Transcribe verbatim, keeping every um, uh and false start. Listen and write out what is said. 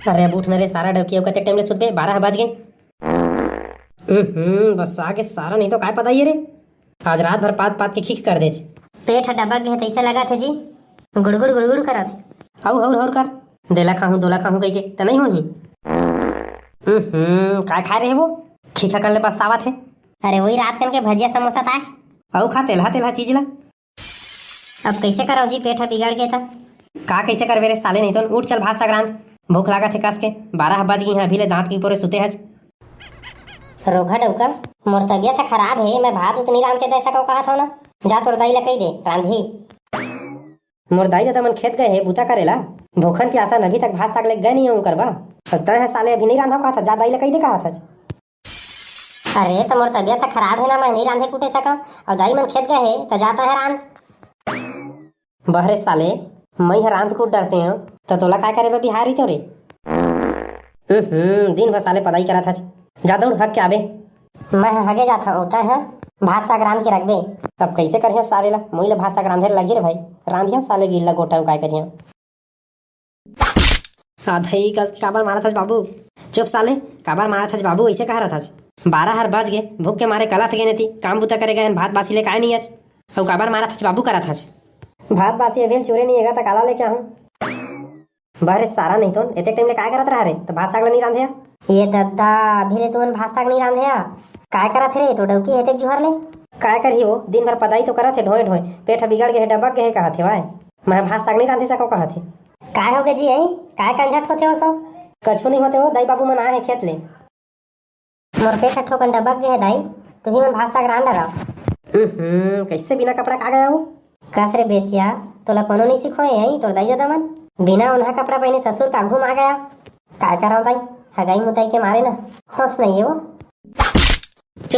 अरे अब उठ न रे सारा डौकी, अउ कतेक टाइम ले सुतबे? बारह बज गे। हम्म, बस आगे सारा, नहीं तो काय पता ये रे। आज रात भर पात पात के खीख कर देच। पेट ह डबक गे हे तइसे लगत हे जी, गुड़गुड़ गुड़गुड़ करत हे। अउ हौर हौर कर, देला खाहूं दोला खाहूं कहिके त नहीं होही। हम्म, काय खाए रहे वो? खीखा कन ले पछतावत हे। अरे वही रात कन के भजिया समोसा ताय। अउ खा तेलहा तेलहा चीज ला। अब कइसे करव जी, पेट ह बिगड़ गे त। का कइसे करबे रे साले, नहीं तो उठ चल भात साग रांध। भूख लागत हे कस के, बारह बज गे हे, अभी ले दांत के ऊपर सुते हच। रोगहा डौका, मोर तबियत ह खराब हे, मैं भात उत नहीं रांध के दे सकव कहत हव ना। जा तोर दाई ला कही दे, रांधही। मोर दाई ददा मन खेत गए हे बूता करे ला। भूखन प्यासा अभी तक भात साग लेके गए नहीं हे उनकर बा। अब तय ह साले अभी नहीं रांधव कहत हच, जा दाई ला कही दे कहत हच। अरे त मोर तबियत ह खराब हे ना, मैं नहीं रांधे कूटे सकव। अउ दाई मन खेत गए हे त जा तय ह रांध। बहरे साले, मैं ह रांध कूट डरते हव त तोला काय करे बर बिहार रहितेव रे? हम्म, दिन भर साले पदाई करत हच। जा दौड़ हग के आबे। मैं ह हगे जात हव, तय ह भात साग रांध के रखबे। अब कइसे करिहव साले ला, मुई ला भात साग रांधे ला लगी रे भाई। रांधिहव साले गिल्ला गोटा, अउ काय करिहव। आधई कस के काबर मारत हच बाबू? चुप साले, काबर मारत हच बाबू? अइसे कहा रहत हच। बारह हर बज गे, भूख के मारे कलत गे नेती, काम बूता करे गए हन, भात बासी ले काय नहीं हच? अउ काबर मारत हच बाबू करत हच? भात बासी अभी ले चुरे नहीं हेगा त काला लेके आहूं? बहरे सारा नहीं तो, एतेक टाइम ले काय करत रहा रे? त भात साग ल नहीं रांधे आ? ये दद्दा, अभी ले तुमन भात साग नहीं रांधे आ? काय करत हे रे, तो डौकी हे तेक जुहर ले? काय करही वो, दिन भर पदाई तो करत हे ढोए ढोए, पेट ह बिगड़ गे हे, डबक गे हे कहत हे वाय। मैं भात साग नहीं रांधे सकव कहत हे। काय होगे जी, अई? काय कंझट होथे वो सो? कछु नहीं होथे वो, दाई बाबू मन आए हे खेत ले। मोर पेट ह ठोकन डबक गे हे दाई, तुही मन भात साग रांध डराव। हम्म, कइसे बिना कपड़ा का गया वो? कस रे बेसिया, तोला कोनो नहीं सिखोए हे तोर दाई ददा मन? बिना ओन्हा कपड़ा पहने ससुर का घूम आ गया। काय करव दाई, हगाई मुताई के मारे ना, होश नहीं हे वो।